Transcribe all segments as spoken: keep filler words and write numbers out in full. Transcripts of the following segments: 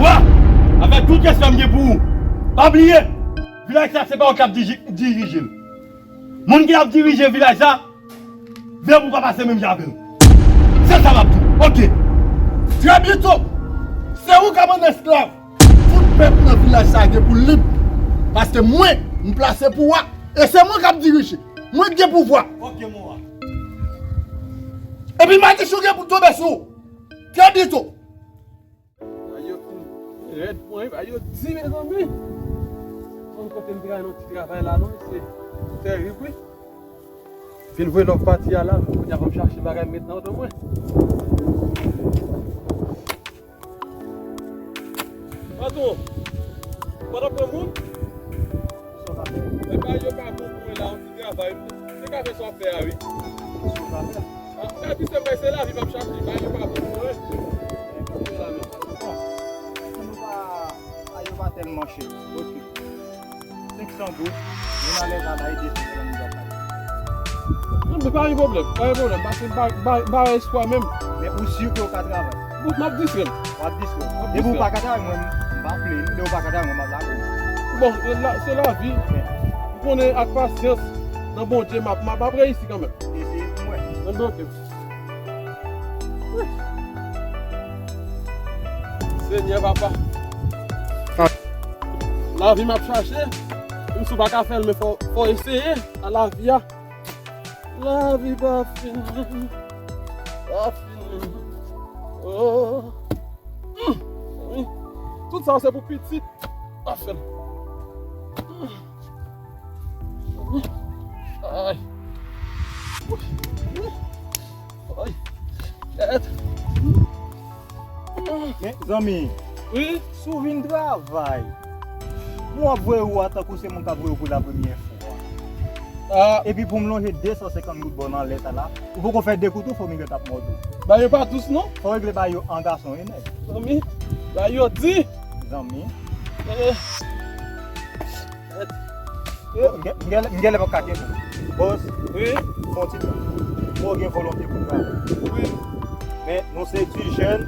Wa! Avèk tout respè m gen pou ou, pa bliye, vilaj sa se pa ou k ap diji-, dirije l. Moun ki ap dirije vilaj sa, vle pou pa pase menm jan avè l. Se sa m ap di w. Oke. Trè byento, se ou k ap ann esklav. Tout pèp nan vilaj sa gen pou lib. Paske mwen, m plase pou wa. E se mwen k ap dirije. Mwen k gen pouvwa. Oke, mon wa. Epi malediksyon gen pou tonbe sou ou. Trè byento. Bagay yo fin rèd pou mwen, bagay yo di, mezanmi. Konn kote m te ka jwenn yon ti travay la, non, mesye. Tèrib, wi. Fin voye lòv pati a la, kounye a fò m chache bagay m met nan oto mwen. Patwon, ou pa t ap pran moun? Men bagay yo pa bon pou mwen la, yon ti travay. Se ka fè sa w ap fè a, wi. Ah, sa di se mwen, se lavi m ap chache, bagay yo pa bon pou mwen. Bon, nou pa, bagay yo pa tèlman chè. Ok. Senk san goud, moun alèz a bay de san goud. Non, men pa gen pwoblèm, pa gen pwoblèm, paske m pa, m pa, m pa wè espwa menm. Men ou si ke w ka travay? Bon, m ap distre m. W ap distre w. M ap distre m. Depi w pa ka travay, mwen, m pa plenn ou, depi w pa ka travay, mwen, m ap lage w. Bon, se la, se lavi. Men. Ou konnen ak pasyans, nan Bondye, m ap, m ap, m ap reyisi kanmenm. Eseye pou mwen. Mwen bloke m. Senyè papa. Ah. Lavi m ap chache. Menm si w pa ka fè l, men fò, fò eseye a lavi a. Lavi pa fin. Pa fin. Oh. Hmm. Wi. Tout sa se pou pitit. Pa fè l. Hmm. Ay. Ay. Kèt. Men, zanmi, wi, si w vin travay, moun ap voye ou a tankou se moun k ap voye ou pou lapremyè fwa. Ah. Epi pou m lonje de san senkant goud ba w nan lè sa la, ou poko fè de kout ou fò migrèn t ap mòde w. Bagay yo pa dous non. Fò w regle bagay yo an gason, wi, nèg. Zanmi, bagay yo di. Zanmi. Eh. M gen, m gen, m genlè pa ka kenbe w. Bòs, wi, fè yon ti tan. Mwen gen volonte pou travay. Wi. Men nou se ti jèn,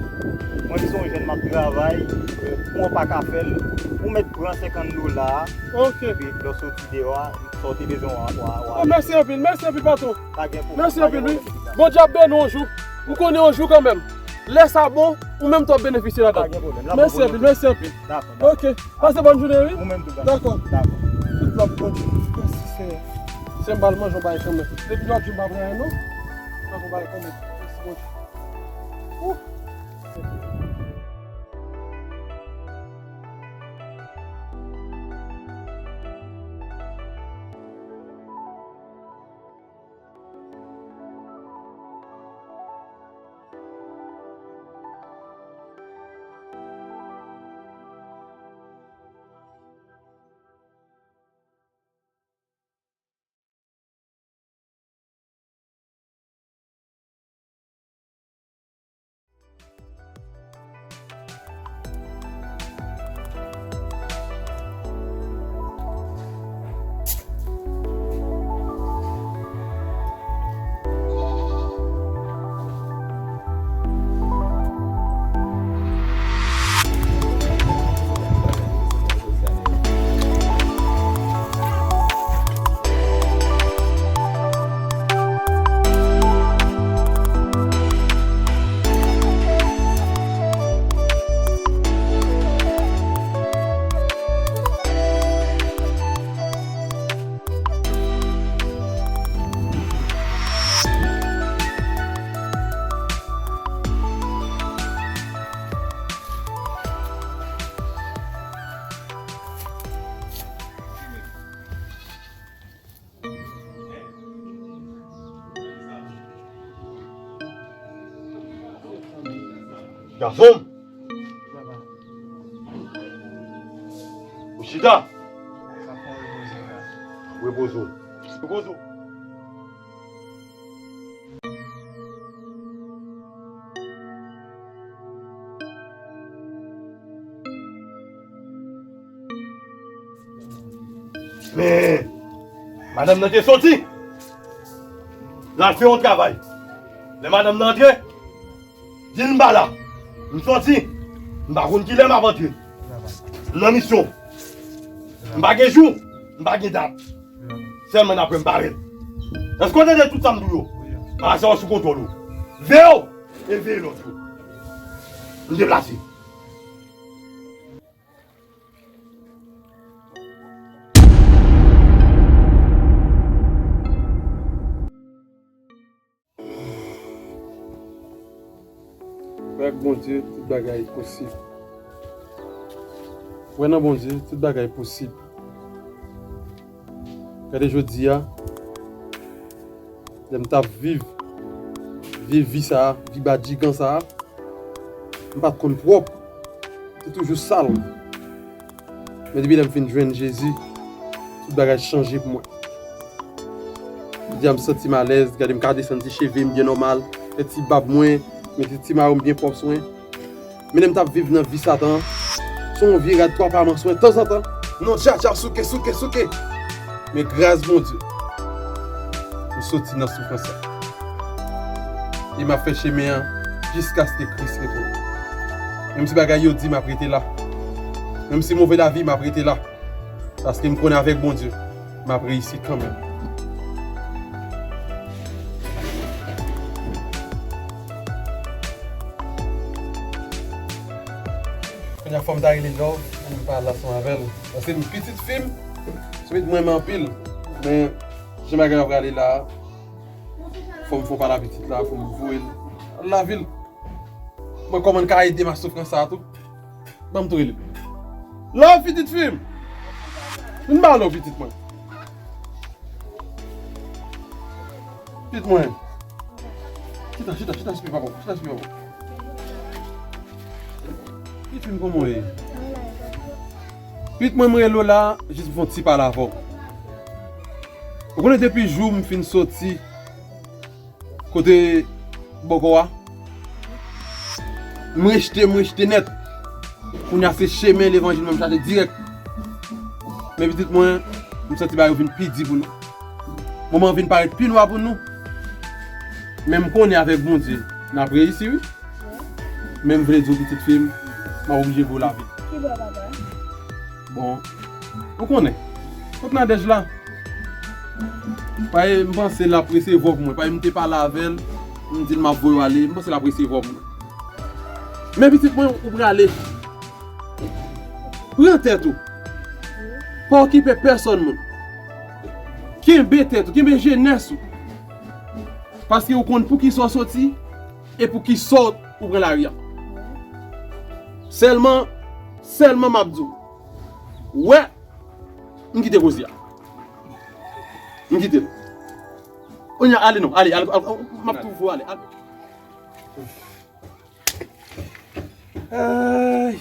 mwen ki se yon jèn m ap travay, mwen pa ka fè l. Ou mèt pran senkant dola a, ok, epi lè w soti deyò a, sa w te bezwen w a, w a, w a. Oh, mèsi anpil, mèsi anpil, patwon. Pa gen pwoblèm. Mèsi anpil, wi. Bondye ap beni w yon jou. M konnen yon jou kanmenm. Lè sa bon, ou menm tou w ap benefisye ladan l. Pa gen pwoblèm. Mèsi anpil, mèsi anpil. Dakò, dakò. Ok. Pase bòn jounen, wi. Ou menm tou, dakò. Dakò. Dakò. Tout glwa pou Bondye. Mèsi, Senyè. Senyè, m pral manje yon bagay kanmenm. Depi lòt jou, m pa pran anyen, non. M pran yon bagay kanmenm. Mèsi, Bondye. Ouh. Gason m! Ou chita! Repoze w. Repoze w. Men, madanm nan te soti. L al fè yon travay. Lè madanm nan antre, di l m pa la. M soti. M pa konn kilè m ap antre nan misyon. M pa gen jou, m pa gen dat. Sèlman n ap wè m parèt. Èske w tande tout sa m di w yo? Bagay sa yo sou kontwòl ou. Veye w e veye lòt yo. M deplase. Wè ak Bondye, tout bagay posib. Wè nan Bondye, tout bagay posib. Gade jodi a, lè m t ap viv, viv vi sa a, vi badjigan sa a, m pa t konn pwòp. M te toujou sal. Men depi lè m fin jwenn Jezi, tout bagay chanje pou mwen. Jodi a m santi m alèz, gade m ka desann ti cheve m byen nòmal, fè ti bab mwen, mete ti mayo m byen pwòp sou mwen. Men lè m t ap viv nan vi Satan an, se yon vye rad twa pa manyen sou mwen tanzantan. Non, dja, dja, souke, souke, souke. Men gras Bondye, m soti nan soufrans la. E m ap fè chemen an jiskaske Kris retounen. Menm si bagay yo di, m ap rete la. Menm si move lavi, m ap rete la. Paske m konnen avèk Bondye, m ap reyisi kanmenm. Kounye a fò m ta rele Love pou m pale ansanm avè l. Paske m pitit fi m, se pitit mwen renmen anpil. Men, jan bagay yo prale la, fò m fè yon pale a pitit la, fò m voye l al lavil. Mwen kòman n ka ede m ak soufrans sa a tou? Ban m tou rele. Love, pitit fi m! Vin ba love, pitit mwen. Pitit mwen. Chita, chita, chita sou pye papa w. Chita sou pye papa w. Pitit fi m, kòman w ye? Pitit mwen, m rele w la, jis pou fè yon ti pale avè w. Ou konnen depi jou m fin soti kote bòkò a. M rejte, m rejte nèt. Kounye a se chemen levanjil mwen m chache dirèk. Men pitit mwen, m santi bagay yo vin pi di pou nou. Moman an vin parèt pi nwa pou nou. Men m konnen avèk Bondye, n ap reyisi wi. Men m vle di w pitit fi m, m ap oblije voye w lavil. Kibò papa? Bon, ou konnen, kot Nadèj la? Paske m panse l ap resevwa w pou mwen. Paske m te pale avè l, m di l m ap voye w ale, m panse l ap resevwa w pou mwen. Men pitit mwen, ou prale. Pran tèt ou. Pa okipe pèsòn moun. Kenbe tèt ou, kenbe jenès ou. Paske ou konn poukisa w soti e poukisa w pran lari a. Sèlman, sèlman m ap di w. Wè, m kite koze a. M kite l. Kounye a, ale non, ale, ale, ale, m ap tou voye w ale, ale. Ay.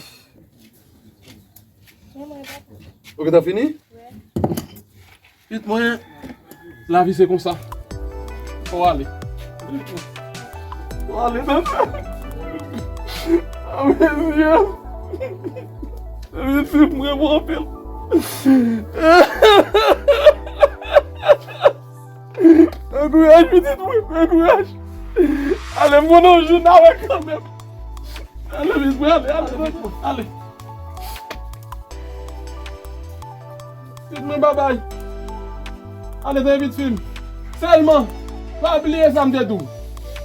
Ou gentan fini? Pitit mwen, lavi se konsa. Fò w ale. Fò w ale, tande. A, mesye. Mesye, m renmen w anpil. Ankouraj pitit mwen, ankouraj. Ale, m konnen w jwenn avè kanmenm. Ale, pitit mwen, ale, ale, ale. Pitit mwen, babay. Ale, tande pitit fi m. Sèlman, pa bliye sa m te di w.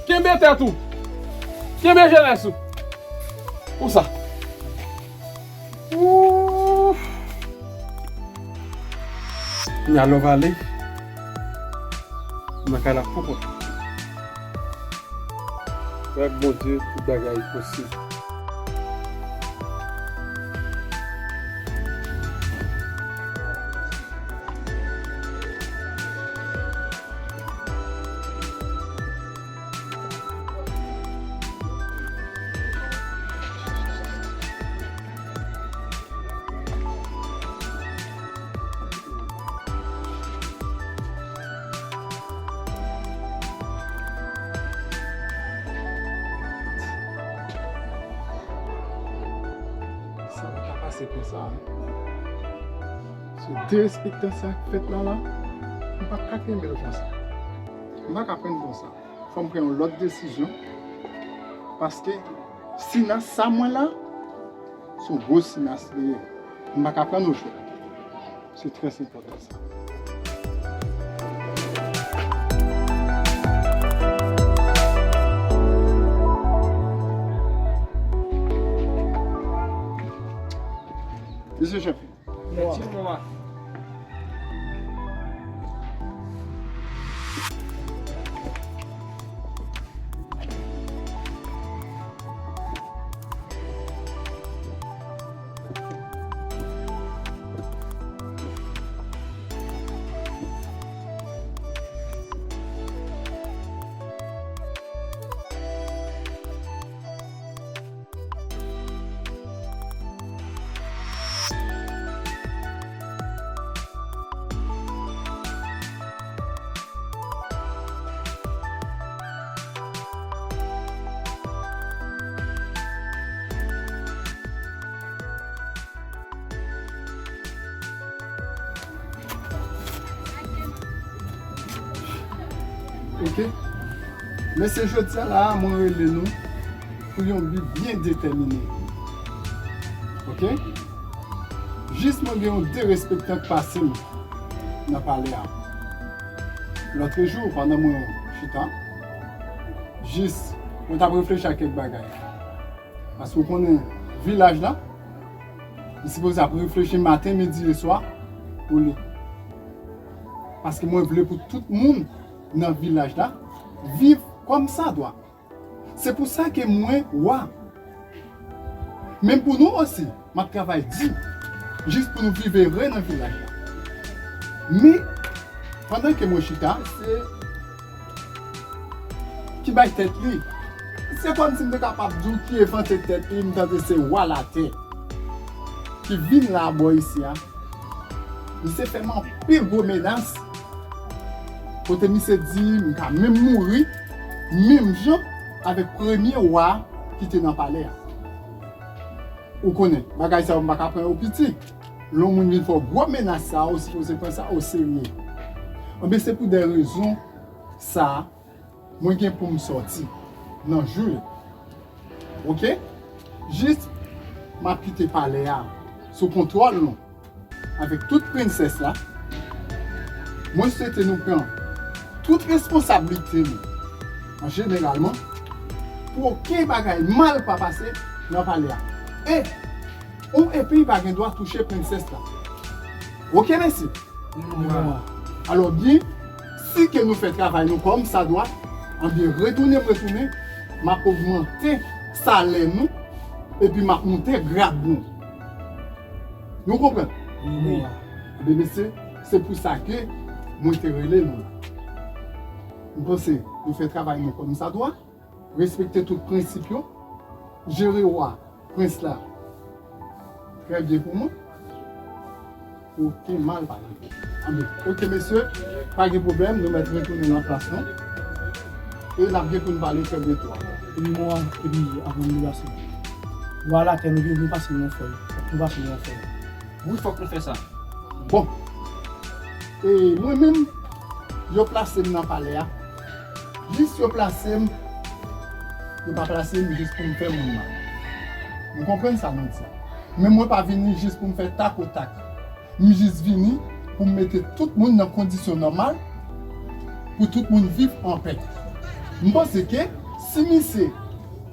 Kenbe tèt ou. Kenbe jenès ou. Konsa. Ouf. Kounye a lè w ale, m nan kay la pou kont mwen. Avèk Bondye, tout bagay posib. Sa pa ka pase konsa. Se derespektan sa k fèt la la. M pa ka kenbe l konsa. M pa ka pran l konsa. Fò m pran yon lòt desizyon. Paske si nan sa mwen la, Se yon gwo sinyas li ye. M pa ka pran nou jwèt. Se trè enpòtan sa. Mesye Jean-Pierre. Mèsi, mwa. Ok. Mesye, jodi a la, mwen rele nou pou yon bi byen detèmine. Ok? Jis mwen gen yon derespektan k pase m nan palè a. Lòtrejou, pandan mwen chita, jis mwen t ap reflechi a kèk bagay. Paske w konnen, vilaj la, li sipoze ap reflechi maten, midi e swa pou li. Paske mwen vle pou tout moun nan vilaj la viv kòmsadwa. Se pou sa ke mwen wa. Men pou nou osi, m ap travay di, jis pou nou viv ere nan vilaj la. Men, pandan ke mwen chita, se ki bay tèt li. Se kòmsi m te kapab di w ki envante tèt li, m tande se wa latè ki vin la bò isi a. Misye fè m anpil gwo menas. Kote misye di m ka menm mouri, menm jan avèk premye wa ki te nan palè a. Ou konnen, bagay sa yo m pa ka pran yo piti. Lè yon moun vin fè w gwo menas sa, ou sipoze pran sa o serye. Anben, se pou de rezon sa, mwen gen pou m sòti nan jou yo. Ok? Jis, m ap kite palè a sou kontwòl nou avèk tout prensès la. Mwen swete nou pran tout responsablite nou, an jeneralman, pou okenn bagay mal pa pase nan palè a. E yon epi pa gen dwa touche prensès la. Ok, mesye? Alò byen, si ke nou fè travay nou kòmsadwa, anbyen, retounen m retounen, m ap ogmante salè nou, epi m ap moute grad nou. Nou konprann? Wi. Ebyen, mesye, se pou sa ke mwen te rele nou la. M panse nou fè travay nou kòmsadwa, respekte tout prensip yo, jere wa, prens la, trè byen pou mwen. Okenn mal pa rive. Anben, ok, mesye, pa gen pwoblèm, nou mèt retounen nan plas nou. E n ap gen pou n pale trè byento. Epi mwa, epi avan nou pase. Wa latè, nou gen, nou pase nou anfòm. Nou pase nou anfòm. Wi, fòk nou fè sa. Bon. E mwen menm, yo plase m nan palè a. Jis yo plase m, yo pa plase m jis pou m fè moun mal. Nou konprann sa mwen di a. Men mwen pa vini jis pou m fè tak o tak. M jis vini pou m mete tout moun nan kondisyon nòmal, pou tout moun viv anpè. M panse ke si misye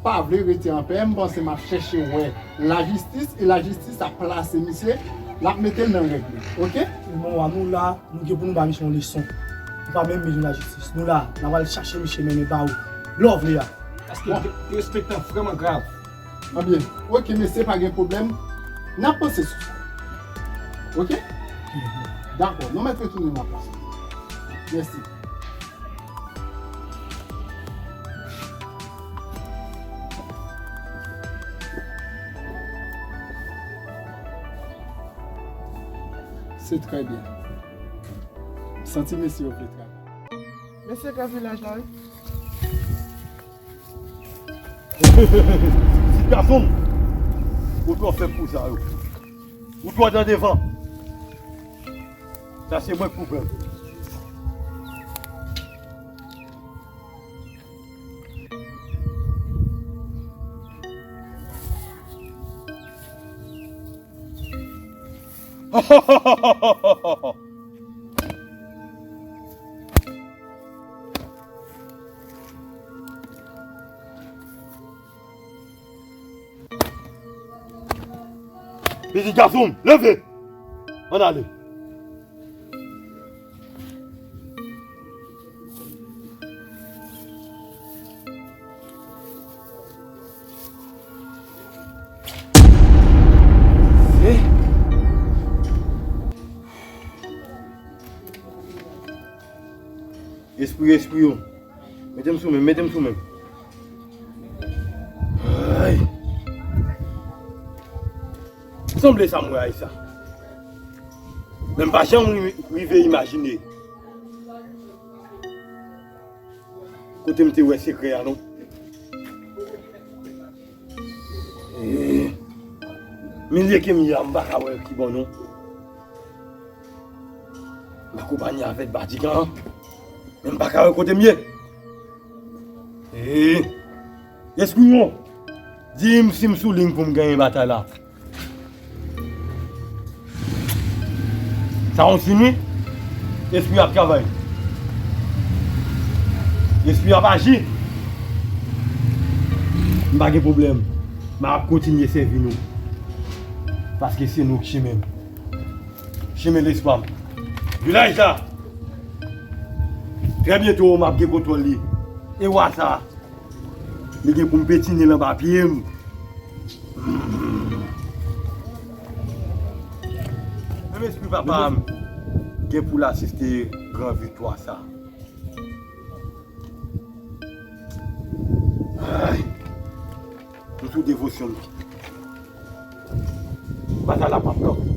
pa vle rete anpè, m panse m ap chèche wè lajistis, e lajistis ap plase misye, l ap mete l nan règ li. Ok? Bon, wa, nou la, nou gen pou nou ba misye yon leson. Nou pa menm bezwen lajistis. Nou la, n a pral chache misye mennen ba ou. Lè w vle a. Paske derespektan vrèman grav. Anbyen, ok, mesye, pa gen pwoblèm. N ap panse sou sa. Ok? Dakò, nou mèt retounen nan plas nou. Mèsi. Se trè byen. M santi mesye yo vle travay. Mesye, gran vilaj la, wi. Ti gason, ou twò fèb pou sa yo. Ou twò nan devan. Sa se mwen k pou pran. Pitit gason m, leve! Ann ale. Eh? Espri, espri yo. Mete m sou men, mete m sou men. Ay. Sanble sa m wè a sa. Men m pa janm ri-, rive imajine kote m te wè sekrè a non. Eh, milye ke m ye a, m pa ka wè ki bò non. M akonpanye avèk Badigan an, men m pa ka wè kote m ye. Eh, Espri yo, di m si m sou liy pou m genyen batay la. Sa yon siy wi. Espri ap travay. Espri ap aji. M pa gen pwoblèm. M ap kontinye sèvi nou. Paske se nou k chemen m. Chemen lespwa m. Vilaj la. Trè byento, m ap gen kontwòl li. E wa sa. Li gen pou m petinen l anba pye m. Menm espri papa m gen pou l asiste gran viktwa sa. Ay. M sou devosyon m. Batay la p ap kanpe.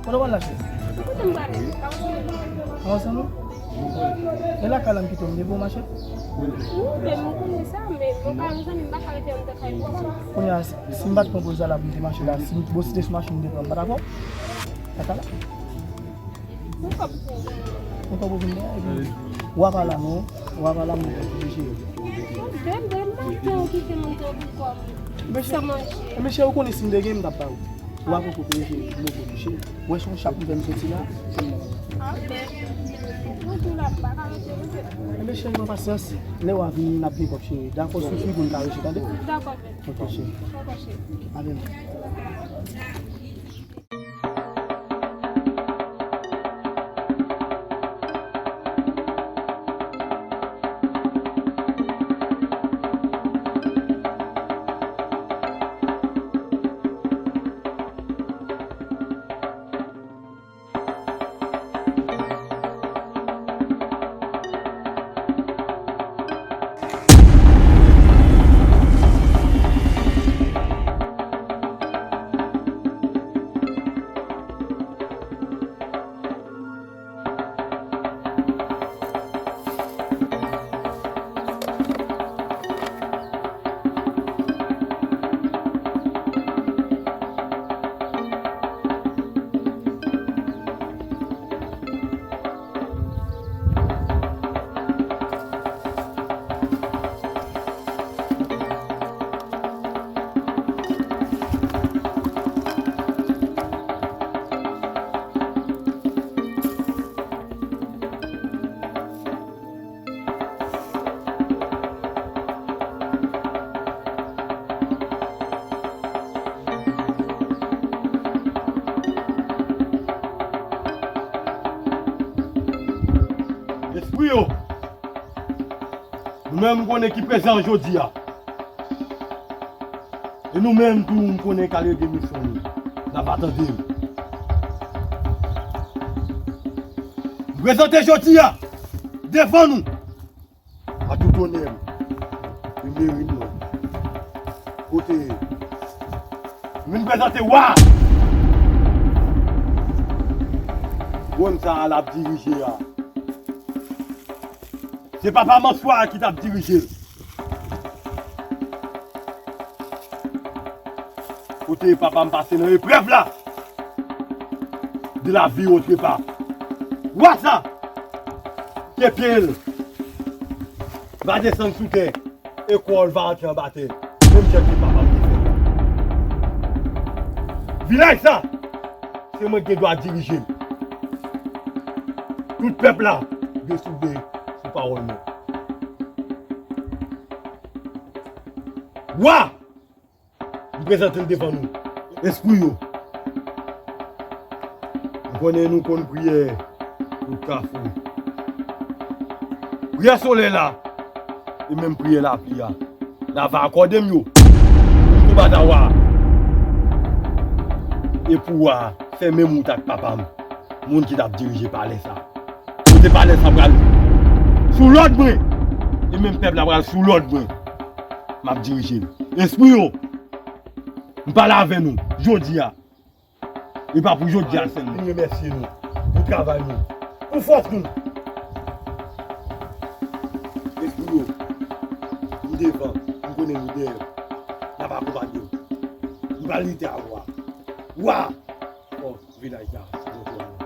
Kote w pral la, chè? Kote m prale? Avanse nou? E lakay la m kite w, m dwe ba w machèt? Wi, men m konnen sa, men mwen pa yon zanmi, m pa ka rete anndan kay pou sa. Kounye a, si, si m pa t pran poz la pou m te mache la, si m, bon, si te sou machin m te pran, m pa t ap pran w? Lakay la? Ou p ap pran. Ou p ap vin la, epi w a pa la non, w a pa la, mwen pran pou cheri. Bebe, m pa t gen kite moun te ouvri kò m san manje. Enben cheri, ou konnen si m te gen, m t ap ba ou. Ou a poko peye, cheri, m ouvri, cheri. Ou wè se yon chak m fè m soti la. Enben cheri, pran pasyans. Lè w a vini, n ap gen kòb, cheri. Dakò, soufri pou n ka reche, tande? Dakò, bebe. Ok, cheri. Dakò, cheri. A byen. Pou yo. Nou menm, m konnen ki prezan jodi a. E nou menm tou, m konnen kalite misyon nou. N ap atande m. M prezante jodi a devan nou, a tout onè m e merit mwen, kote m vin prezante wa. Wonn sa a l ap dirije a, se papa m answa ki t ap dirije l. Kote papa m pase nan eprèv la, de la vie autre part. Wa sa, ke pye l va desann sou tè, e kò l va antre anba tè, menm jan ke papa m te fè l. Vilaj sa, se mwen ki gen dwa dirije l. Tout pèp la dwe soude sou pawòl mwen. Wa! M prezante l devan nou. Espri yo. M konnen nou konn priyè tout kafou. Priyè solèy la, e menm priyè lapli a. N ava akòde m yo. M konbat a wa. E pou wa, fè menm wout ak papa m. Moun ki t ap dirije palè sa. Kote palè sa pral sou lòd mwen. E menm pèp la pral sou lòd mwen. M ap dirije l. Espri yo, m pale avè nou jodi a. E pa pou jodi a sèlman. M remèsye nou pou travay nou, pou fòs nou. Espri yo, m devan, m konnen nou dèyè. N ap akonpanye w. M pral lite a wa. Wa! Fò vilaj la sou kontwòl nou.